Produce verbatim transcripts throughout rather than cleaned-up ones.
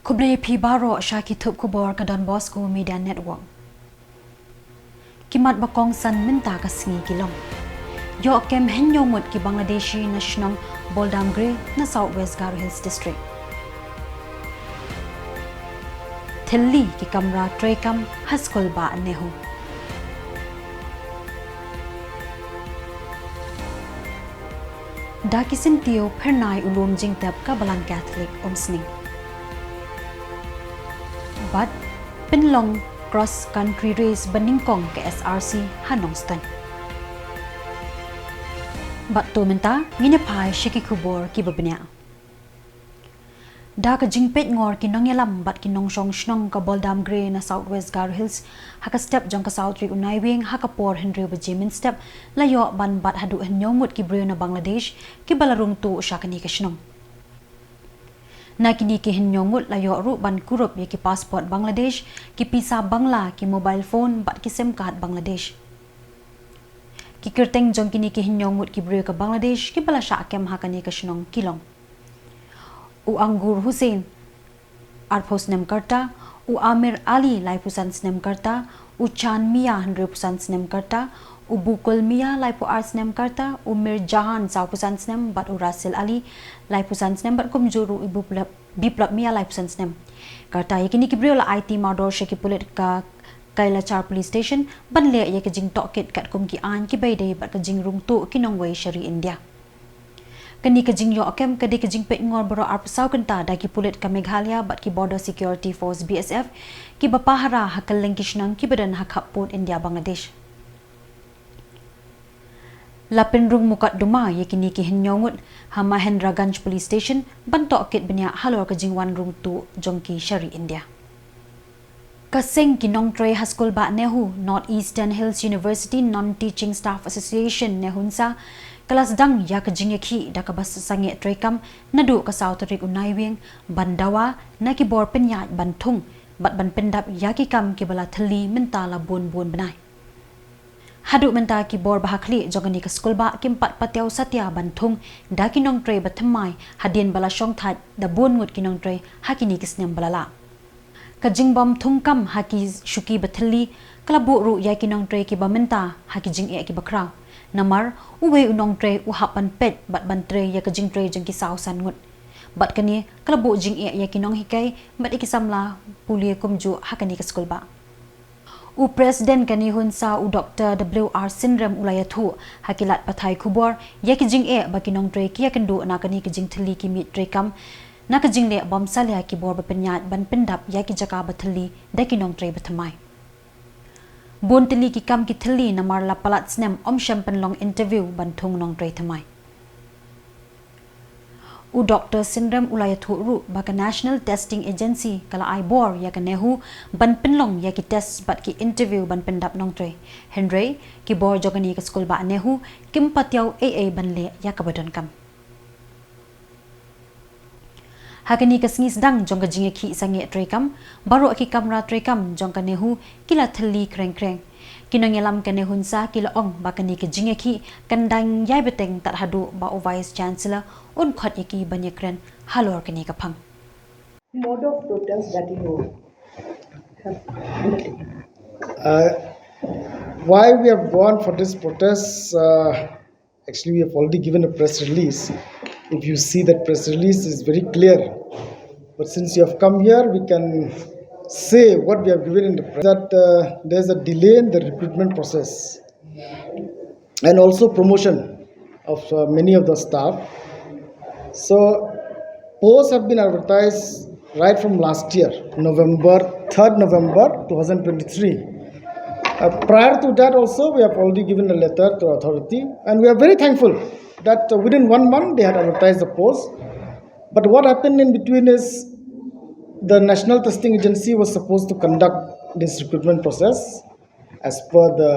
Khublei phi baroh sha ki thup khubor ka Don Bosco Media Network. Ki mat ba kongsan mynta ka sngi ki long: ïoh kem hynñiew ngut ki Bangladeshi na shnong Boldamgre na South West Garo Hills District. Thylli ki kamra treikam ha skul bah NEHU. Da ki syntiew phyrnai u lum jingtep ka Balang Catholic Umsning. Bad pynlong cross country race ba nyngkong ka SRC ha Nongstoiñ. Bad to mynta ngin ïa phai sha ki khubor kiba bniah. Da ka jingpeit ngor ki nongïalam bad ki nongshong shnong ka Boldamgre na South West Garo Hills, ha ka step jong ka saw tarik u Naiwieng ha ka por hynriew baje mynstep, la ïoh ban bat haduh hynñiew ngut ki briew na Bangladesh kiba la rung tuh sha kane ka shnong. Na kine ki hynñiew ngut la ïoh ruh ban kurup ïa ki passport Bangladesh, ki pisa Bangla, ki mobile phone bad ki sim card Bangladesh. Ki kyrteng jong kine ki hynñiew ngut ki briew ka Bangladesh kiba la shah kem ha kane ka shnong ki long: u Angur Hussain, arphew snem ka rta; u Amir Ali, laiphew san snem ka rta; u Chan Mia, hynriewphew san snem ka rta; u Bukul Mia, laiphew ar snem ka rta; u Mir Jahan, sawphew san snem, bad u Rasil Ali, laiphew san snem, bad kumjuh ruh u Biplop, Biplop Mia, laiphew san snem ka rta. Ïa kine ki briew la aiti mardor sha ki pulit ka Kailachar Police Station ban leh ïa ka jingtohkit katkum ki aiñ kiba ïadei bad ka jingrung tuh ki nongwei sha ri India. Kane ka jingïoh kem ka dei ka jingpeit ngor baroh arphew saw kynta da ki pulit ka Meghalaya bad ki Border Security Force, BSF, kiba pahara ha kylleng ki shnong kiba don ha khappud India Bangladesh. La pynrung mukotduma ïa kine ki hynñiew ngut ha Mahendraganj Police Station ban tohkit bniah halor ka jingwan rung tuh jong ki sha ri India. Ka seng ki nongtrei ha skul bah NEHU, North Eastern Hills University Non-Teaching Staff Association, NEHUNSA, ka la sdang ïa ka jingïakhih da kaba sangeh treikam naduh ka saw tarik u Naiwieng ban dawa na ki bor pynïaid ban thung bad ban pyndap ïa ki kam kiba la thylli mynta la bun bun bnai. Haduh mynta ki bor ba ha khlieh jong kane ka skul bah kim pat patiaw satia ban thung da ki nongtrei ba thymmai hadien ba la shongthait da bun ngut ki nongtrei ha kine ki snem ba la lah. Ka jingbym thung kam ha ki shuki ba thylli ka la buh ruh ïa ki nongtrei kiba mynta ha ki jingeh kiba khraw. Namar uwei u nongtrei u hap ban peit bad ban trei ïa ka jingtrei jong ki saw san ngut. Bad kane ka la buh jingeh ïa ki nonghikai bad ïa ki samla pule kumjuh ha kane ka skul bah. U President ka NEHUNSA, u Doktor W R Synrem, u la ïathuh ha ki lad pathai khubor ïa ki jingeh ba ki nongtrei ki ïakynduh na kane ka jingthylli ki miej treikam na ka jingleh bym salia ki bor ba pynïaid ban pyndap ïa ki jaka ba thylli da ki nongtrei ba thymmai. Bun tylli ki kam ki thylli namar la palat snem ym shym pynlong interview ban thung nongtrei thymmai. U Doktor Synrem u la ïathuh ruh ba ka National Testing Agency ka la ai bor ïa ka NEHU ban pynlong ïa ki test bad ki interview ban pyndap nongtrei. Hynrei ki bor jong kane ka skul bah NEHU kim patiaw ei ei ban leh ïa kaba donkam. Ha kane ka sngi sdang jong ka jingïakhih sangeh treikam, baroh ki kamra treikam jong ka NEHU ki la thylli kreng kreng. Ki nongïalam ka NEHUNSA ki la ong ba kane ka jingïakhih kan dang ïai bteng tad haduh ba u Vice Chancellor un khot ïa ki ban ïakren halor kane ka phang. Mode of protest that you have undertaken? Uh, why we have gone for this protest? Uh, actually, we have already given a press release. If you see that press release is very clear. But since you have come here, we can say what we have given in the press, that uh, there's a delay in the recruitment process and also promotion of uh, many of the staff. So posts have been advertised right from last year, November, third November two thousand twenty-three. Uh, prior to that also, we have already given a letter to authority, and we are very thankful that uh, within one month they had advertised the post. But what happened in between is the National Testing Agency was supposed to conduct this recruitment process as per the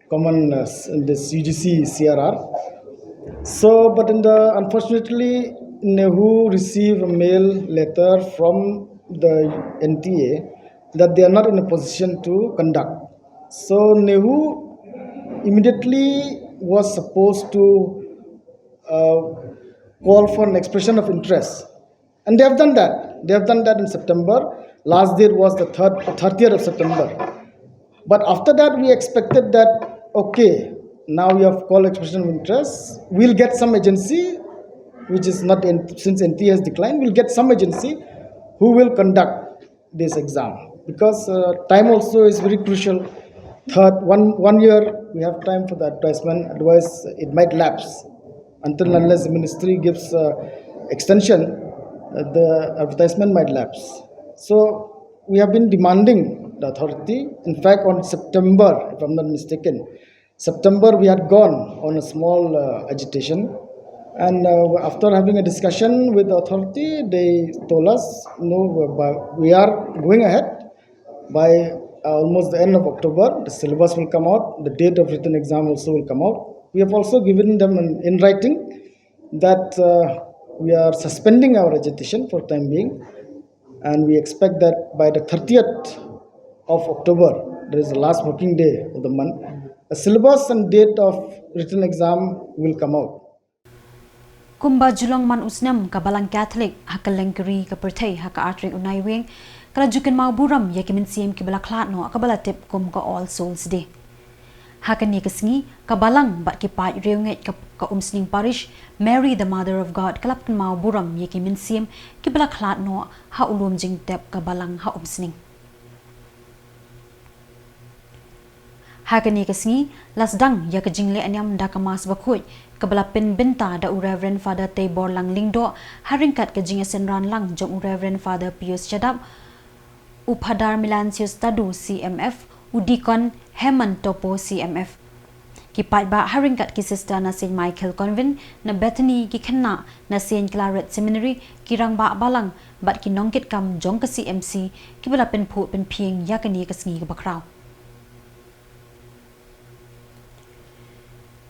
common uh, s- this U G C C R R. So, but in the unfortunately, NEHU received a mail letter from the N T A that they are not in a position to conduct. So NEHU immediately was supposed to uh, call for an expression of interest. And they have done that. They have done that in September. Last date was the third, thirtieth of September. But after that, we expected that, okay, now you have called expression of interest. We'll get some agency, which is not in, since N T A has declined, we'll get some agency who will conduct this exam. Because uh, time also is very crucial. Third, one, one year we have time for the advertisement, otherwise it might lapse. Until and unless the ministry gives uh, extension, uh, the advertisement might lapse. So we have been demanding the authority. In fact, on September, if I'm not mistaken, September we had gone on a small uh, agitation. And uh, after having a discussion with the authority, they told us, no, we are going ahead. By uh, almost the end of October, the syllabus will come out, the date of written exam also will come out. We have also given them an, in writing that uh, we are suspending our agitation for time being, and we expect that by the thirtieth of October, that is the last working day of the month, the syllabus and date of written exam will come out. Kumba ju long man u snem, ka Balang Katholik ha kylleng ka ri ka pyrthei ha ka artylli u Naiwieng ka la ju kynmaw burom ïa ki mynsiem kiba la khlad noh kaba la tip kum ka All Souls Day. Ha kane ka sngi, ka Balang bad ki paid riewngeit ka, ka Umsning Parish, Mary the Mother of God, ka la kynmaw burom ïa ki mynsiem kiba la khlad noh ha u lum jingtep ka Balang ha Umsning. Ha kane ka sngi la sdang ïa ka jingleh niam da ka Mass Bakhuid kaba la pynbynta da u Reverend Father Teibor Lang Lyngdoh ha ryngkat ka jingïasynran lang jong u Reverend Father Pius Shadap, u Phadar Melansius Tadu C M F, u Deacon Herman Topo C M F. Ki paidbah ha ryngkat ki sister na Saint Michael Convent, na Bethany, ki khynnah na Saint Claret Seminary, ki rangbah balang bad ki nongkitkam jong ka C M C kiba la pynphuh pynphieng ïa kane ka sngi kaba khraw.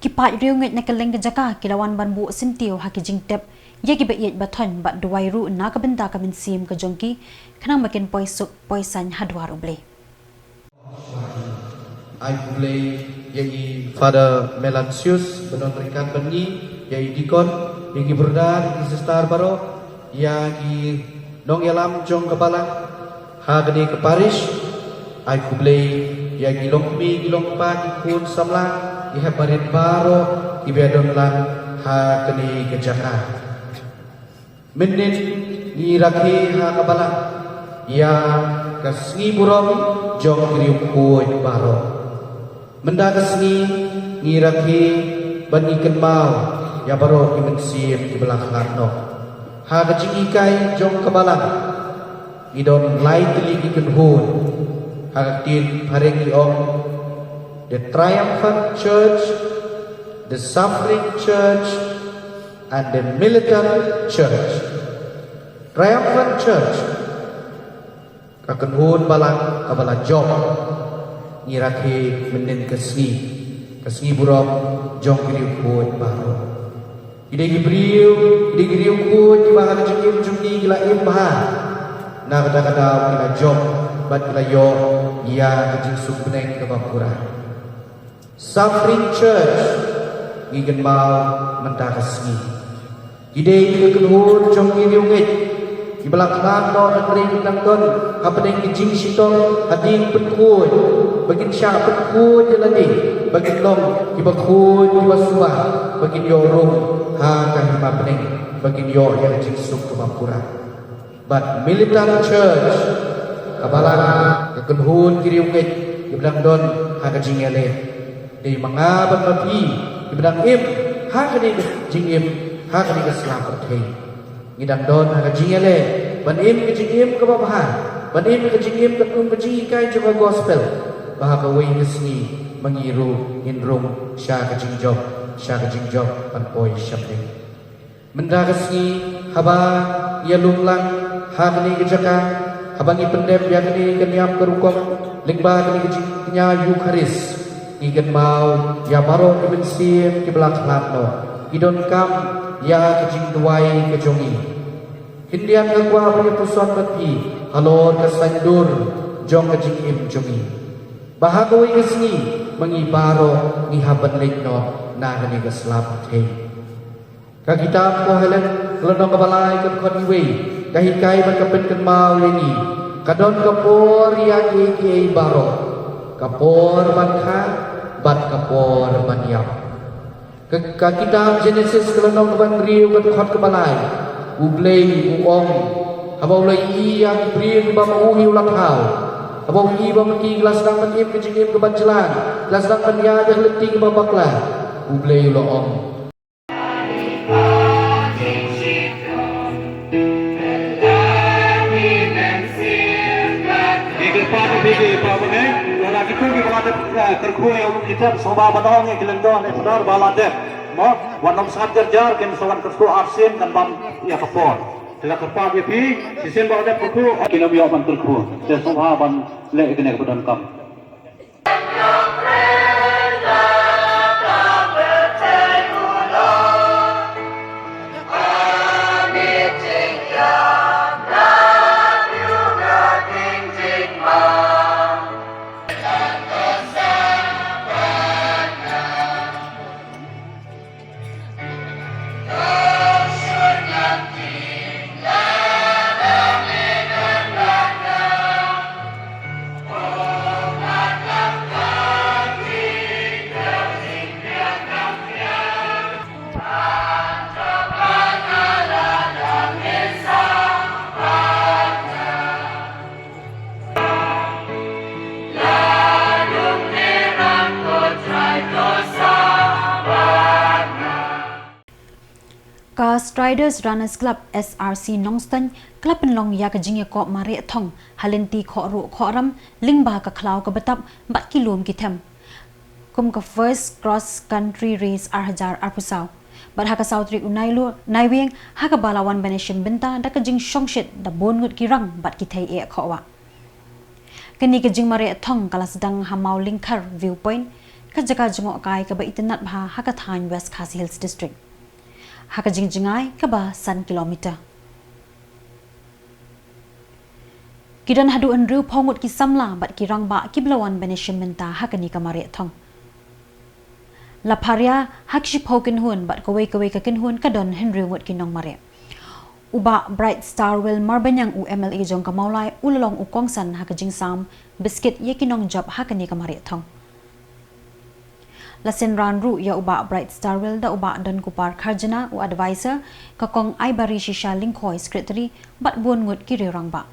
Ki paid riewngeit na kylleng ka jaka ki la wan ban buh syntiew ha ki jingtep ïa kiba ïeit ba thoiñ bad duwai ruh na ka bynta ka mynsiem ka jong ki khnang ba kin poi suk poi saiñ ha dwar U Blei. Ai khublei ïa i Father Melansius ba don ryngkat bad ngi, ïa i deacon, ïa ki brother, ïa ki sister baroh, ïa ki nongïalam jong ka balang ha kane ka parish. Ai khublei ïa ki longkmie ki longkpa, ki khun samla, ki hep barit baroh kiba ïadon lang ha kane ka jaka. Mynnin ngi rakhe ha ka balang ïa ka sngi burom jong ki riewkhuid baroh. Mynta ka sngi ngi rakhe ban ngi kynmaw ïa baroh ki mynsiem kiba la khlad noh. Ha ka jinghikai jong ka balang ngi don lai tylli ki kynhun. Ha ka ktien phareng ngi ong, the triumphant church, the suffering church, and the militant church. Triumphant church, ka kynhun balang kaba la jop, ngi rakhe mynnin ka sngi, ka sngi burom jong ki riewkhuid baroh. Ki dei ki briew, ki dei ki riewkhuid kiba ha ka jingim jong ngi ki la im bha. Na kata ka daw ki la jop bad ki la ïoh ïa ka jingsuk bneng kaba pura. Suffering church, ngi kynmaw mynta ka sngi. Ki dei ki kynhun jong ki riewngeit kiba la khlad noh hynrei ki dang don hapdeng ki jingshitom hadien pynkhuid, ba kin shah pynkhuid ïa lade, ba kin long kiba khuid kiba suba, ba kin ïoh rung ha ka hima bneng, ba kin ïoh ïa ka jingsuk kaba pura. Bad militant church, ka balang, ka kynhun ki riewngeit kiba dang don ha ka jingïaleh. Dei ma nga bad ma phi kiba dang im ha kane ka jingim, ha kane ka sla pyrthei. Ngi dang don ha ka jingïaleh ban im ka jingim kaba bha, ban im ka jingim katkum ka jinghikai jong ka gospel, ba ha kawei ka sngi ma ngi ruh ngin rung sha ka jingjop, sha ka jingjop ban poi sha bneng. Mynta ka sngi haba ïalum lang ha kane ka jaka, haba ngi pyndep ïa kane ka niam ka rukom lyngba kane ka jingkñia Eukharist, ngi kynmaw ïa baroh ki mynsiem kiba la khlad noh, ki donkam ïa ka jingduwai ka jong ngi. Khyndiat nga kwah ban ïa puson bad phi halor ka saiñdur jong ka jingim jong ngi, ba ha kawei ka sngi ma ngi baroh ngi hap ban leit noh na kane ka sla pyrthei. Ka kitab Kohelet, ka lynnong kaba lai, ka dkhot wei, Ka hikai bad ka pynkynmaw ïa ngi, ka don ka por ïa kiei kiei baroh, ka por ban kha bad ka por ban ïap. Ka, ka kitab Genesis ka lynnong kaba hynriew ka dkhot kaba lai, U Blei u ong, haba u la ïohi ïa ki briew kiba ma u hi u la thaw, haba u ïohi ba ma ki ki la sdang ban im ka jingim kaba jlan, ki la sdang ban ïaid ha ka lynti kaba bakla, U Blei u la ong. Ki kyrpad ïa phi ki para bangeit, lada kito kiba la dep, eh, kyrkhu ïa u Blei, sngewbha ban ong ïa ki lyngdoh ne phadar ba la dep. Mo, wat nym sngap jar jar, kin sa wan kyrkhu arsien kan bam ïa ka por. Te la kyrpad ïa phi, shisien ba la dep kyrkhu, kin ym ïoh ban kyrkhu. Te sngewbha ban leh ïa kane kaba donkam. Ka Striders Runners Club, S R C Nongstoiñ, ka la pynlong ïa ka jingïakop mareh thong ha lynti khohruh khohram lyngba ka khlaw kaba tap bad ki lum ki them, kum ka First Cross Country Race ar hajar arphew saw. Bad ha ka saw tarik u Nailu-, Naiwieng, ha kaba la wan ban ïashim bynta da ka jingshongshit da bun ngut ki rang bad ki thei eh khohwah. Kane ka jingmareh thong ka la sdang ha Mawlyngkhar View Point, ka jaka jngohkai kaba itynnad bha ha ka thaiñ West Khasi Hills District, ha ka jingjngai kaba san kilometer. Ki don haduh hynriewphew ngut ki samla bad ki rangbah kiba la wan ban ïashim bynta ha kane ka mareh thong. La pharia ha ki shiphew kynhun bad kawei kawei ka kynhun ka don hynriew ngut ki nongmareh. U Bah Bright Starwell Marbaniang, u M L A jong ka Mawlai, u la long u kongsan ha ka jingsam biskit ïa ki nongjop ha kane ka mareh thong. La synran ruh ïa u Bah Bright Starwell da u Bah Donkupar Kharjana, u advisor, ka Kong Aibari Shisha Lyngkhoi, secretary, bad bun ngut ki riew rangbah.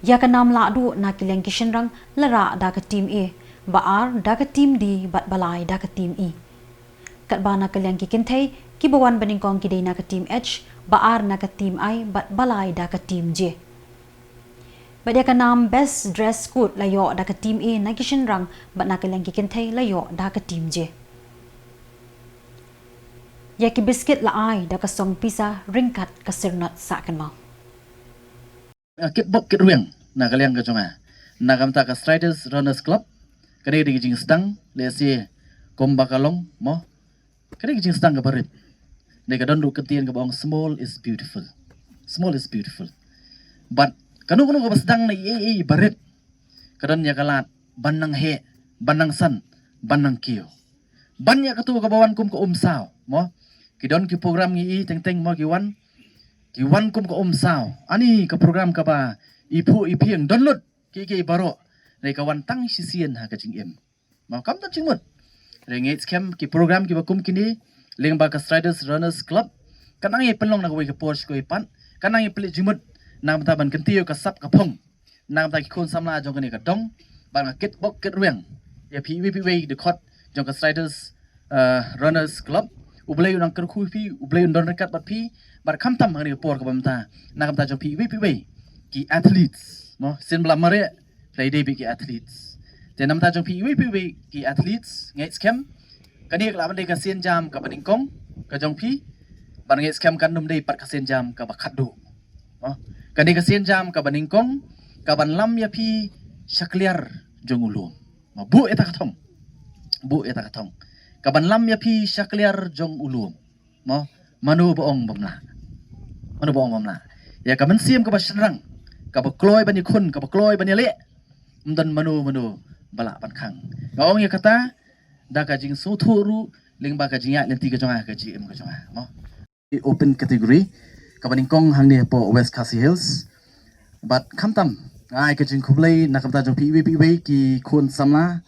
Ïa ka nam lahduh na ka liang ki shynrang la rah da ka team A, ba ar da ka team D bad ba lai da ka team E. Katba na ka liang ki kynthei, kiba wan banyngkong ki dei na ka team H, ba ar na ka team I bad ba lai da ka team J. Bad ïa ka nam Best Dress Code la ïoh da ka team A na ki shynrang, bad na ka liang ki kynthei la ïoh da ka team J. Ïa ki biskit la ai da ka song pisa ryngkat ka syrnod sahkynmaw. Ah, kitbok kitrwiang na ka liang ka jong nga, na ka bynta ka Striders Runners Club. Ka dei ka jingsdang, lehse kumba ka long, mo. Ka dei ka jingsdang kaba rit. Dei ka don ruh ka ktien kaba ong, "Small is beautiful." Small is beautiful. But kano kano kaba sdang na ei ei ba rit, ka don ïa ka lad ban nang heh, ban nang san, ban nang kiew. Ban ïa kato kaba wan kum ka umsaw, mo. Ki don ki program ngi i teng teng, mo, ki wan, ki wan kum ka umsaw. Ani ka program kaba i phuh i phieng, don lut ki ki baroh. Dei ka wan tang shisien ha ka jingim. Mo, kam don jingmut. Hynrei ngeit skhem ki program kiba kum kine lyngba ka Striders Runners Club, kan nang ïa pynlong na kawei ka por sha kawei pat, kan nang ïa pynleit jingmut na ka bynta ban kyntiew ka sap ka phong na ka bynta ki khun samla jong kane ka dong. Bad nga kitbok kitrwiang ïa phi iwei pa iwei, dkhot jong ka Striders, eh, Runners Club. U Blei un nang kyrkhu ïa phi, U Blei un don ryngkat bad phi, bad khamtam ha kane ka por kaba mynta na ka bynta jong phi iwei pa iwei ki athletes, mo, sien ba la mareh, phi la dei beit ki athletes. Te na ka bynta jong phi iwei pa iwei ki athletes, ngeit skhem kane ka lah ban dei ka sienjam kaba nyngkong ka jong phi, bad ngeit skhem kan ym dei pat ka sienjam kaba khatduh. Mo, kane ka sienjam kaba nyngkong kaban lam ïa phi sha kliar jong u lum. Mo, buh ïa ta ka thong. Buh ïa ta ka thong. Kaban lam ïa phi sha kliar jong u lum. Mo, mano ba ong bym lah? Mano ba ong bym lah? Ïa ka mynsiem kaba shynrang, kaba kloi ban ïakhun, kaba kloi ban ïaleh, ym don mano mano ba lah ban khang. Nga ong ïa kata da ka jingsngewthuh ruh lyngba ka jingïaid lynti ka jong nga, ka jingim ka jong nga. Mo. open category kaba nyngkong hangne hapoh West Khasi Hills. Bad khamtam nga ai ka jingkhublei na ka bynta jong phi iwei pa iwei ki khun samla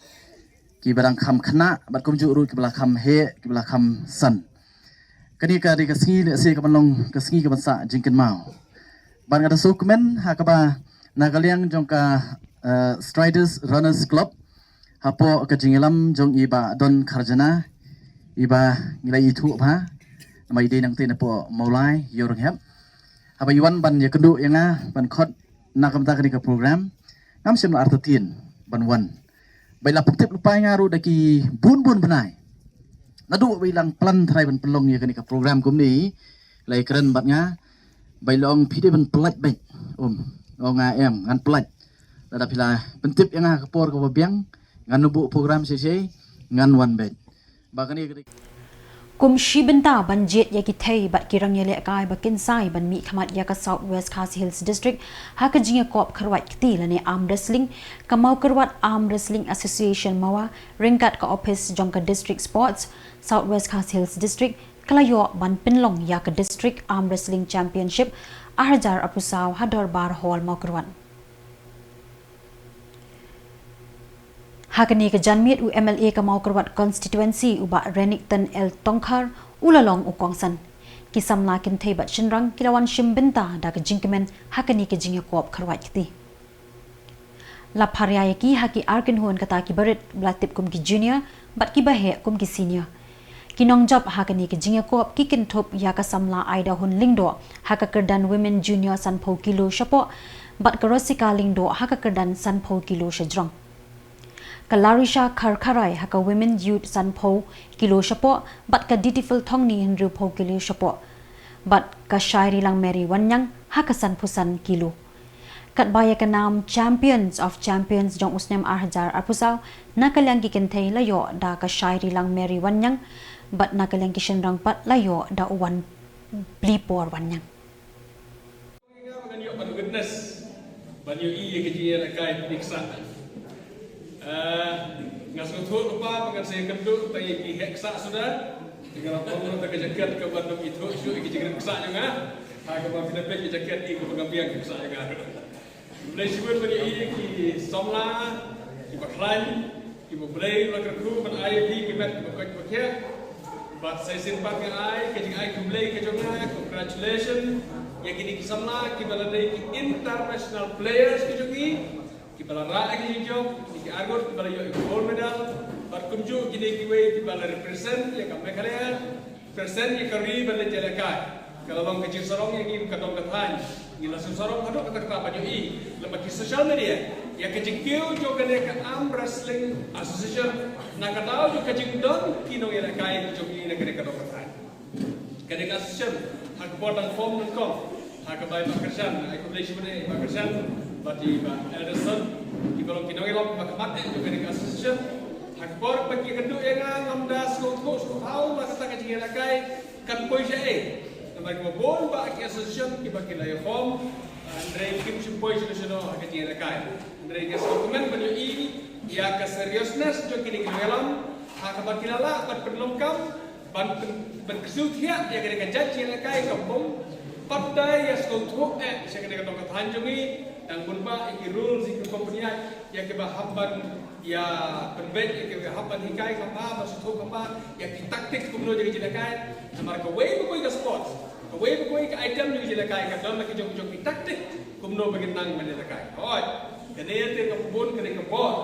kiba dang kham khynnah bad kumjuh ruh kiba la kham heh, kiba la kham san. Kane ka dei ka sngi lehse ka ban long ka sngi ka ban sah jingkynmaw. Bad nga da sngewkmen ha kaba na ka liang jong ka, eh, Striders Runners Club, hapoh ka jingïalam jong i Bah Don Kharjana, i ba ngi la ithuh bha, namar i dei nangtei napoh Mawlai, Ïew Rynghep. Haba i wan ban ïakynduh ïa nga ban khot na ka bynta kane ka program, ngam shym la artatien ban wan. Ba i la pyntip lypa ïa nga ruh da ki bun bun bnai. Naduh ba i la plan trai ban pynlong ïa kane ka program kumne, la ïakren bad nga, ba i la ong phi dei ban pyllait beit. Um, ong nga em, ngan pyllait. Lada phi la pyntip ïa nga ha ka por kaba biang, ngan buh program shisha, ngan wan beit. Ba kane ka dei Kum shi bynta ban jied ïa ki thei bad ki rangïalehkai ba kynsai ban mihkhmat ïa ka South West Khasi Hills District ha ka jingïakop kyrwat kti lane arm wrestling, ka Mawkyrwat Arm Wrestling Association Mawa ryngkat ka ophis jong ka District Sports South West Khasi Hills District ka la ïoh ban pynlong ïa ka District Arm Wrestling Championship ar hajar arphew saw ha Dorbar Hall Mawkyrwat. Ha kane ka janmiet u M L A ka Mawkyrwat Constituency u Bah Renikton L Tongkhar u la long u kongsan. Ki samla kynthei bad shynrang ki la wan shim bynta da ka jingkmen ha kane ka jingïakop kyrwat kti. La pharia ïa ki ha ki ar kynhun kata ki barit ba la tip kum ki junior bad ki baheh kum ki senior. Ki nongjop ha kane ka jingïakop ki kynthup ïa ka samla Aidahun Lyngdoh ha ka kyrdan Women Junior sanphew kilo shapoh bad ka Rosika Lyngdoh ha ka kyrdan sanphew kilo shajrong. Ka Larisha Kharkharai ha ka Women Youth sanphew kilo shapoh bad ka Ditiful Thongni hynriewphew kilo shapoh bad ka Shairi Langmeri Wanniang ha ka sanphew san kilo. Katba ïa ka nam Champions of Champions jong u snem ar hajar arphew saw na ka liang ki kynthei la ïoh da ka Shairi Langmeri Wanniang bad na ka liang ki shynrang pat la ïoh da u Wanblipor Wanniang. Nga ban ïoh ban witness, ban ïohi ïa ka jingïalehkai pynïaid ksah. Ah, nga sngewthuh lypa ba ngan sa ïakynduh tang ïa ki heh ksah suda. Te nga la pom ruh da ka jaket kaba nym ithuh shuh ïa ki jingrit ksah jong nga. Ha kaba phi da peit ka jaket, ïa kaba nga biang ka ksah jong nga. Khublei shibun ban ïohi ïa ki samla kiba khlaiñ, kiba U Blei u la kyrkhu ban ai ïa phi ki met kiba koit kiba khiah. Bad sa shisien pat nga ai ka jingai khublei ka jong nga, congratulations ïa kine ki samla kiba la dei ki international players ki jong ngi, kiba la rah ïa ki jingjop, kine ki arngut kiba la ïoh ïa ka gold medal, bad kumjuh kine kiwei kiba la represent ïa ka Meghalaya, present ïa ka ri ban leit ïalehkai. Ka la long ka jingsarong ïa ngi ka dong ka thaiñ. Ngi la shu sarong haduh katta katta ban ïohi lyngba ki social media ïa ka jingkiew jong kane ka Arm Wrestling Association, na ka daw jong ka jingdon ki nongïalehkai jong ngi na kane ka dong ka thaiñ. Kane ka association ha ka por dang form nyngkong, ha kaba i Bah Kyrshan, ai khublei shibun i Bah Kyrshan bad i Bah Elderson, kiba long ki nongïalam ba khmat eh jong kane ka association. Ha ka por ba ki ïakynduh ïa nga, ngam da sngewthuh sngewthaw ba kata ka jingïalehkai kan poi shaei. Namar kiba bun bah ki association kiba ki la ïa form, ah, hynrei kim shym poi shano shano ha ka jingïalehkai. Hynrei nga sngewkmen ban ïohi ïa ka seriousness jong kine ki nongïalam ha kaba ki la lah ban pynlong kam, ban pyn-, ban kyrsiew thiah ïa kane ka jait jingïalehkai, ka bym pat dei ïa sngewthuh eh sha kane ka dong ka thaiñ jong ngi. Dang bun bah ïa ki rules ïa ki company ïa kiba hap ban ïa pynbeit ïa kiba hap ban hikai kham bha, ban sngewthuh kham bha ïa ki tactic kumno jong ki jingïalehkai. Namar kawei pa kawei ka sports, kawei pa kawei ka item jong ki jingïalehkai ka don la ki jong ki jong ki tactic kumno ba kin nang ban ïalehkai. Hooid, kane te ka bun kane ka bor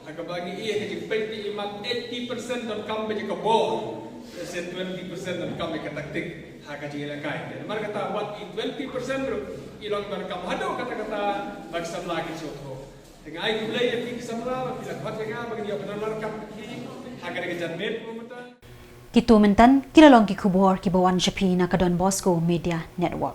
ha kaba ngi ïa ka jingpeit ki imat eighty percent donkam ba ïa ka bor, lehse twenty percent donkam ïa ka tactic ha ka jingïalehkai. Namar kata wat i twenty percent ruh i long ban kam haduh katta katta ba ki samla kin sngewthuh. Te nga ai khublei ïa phi ki samla ba phi la khot ïa nga ba ngin ïoh ban ïalam ryngkat bad phi ha kane ka janmiet mynta. Kito mynta ki la long ki khubor kiba wan sha phi na ka Don Bosco Media Network.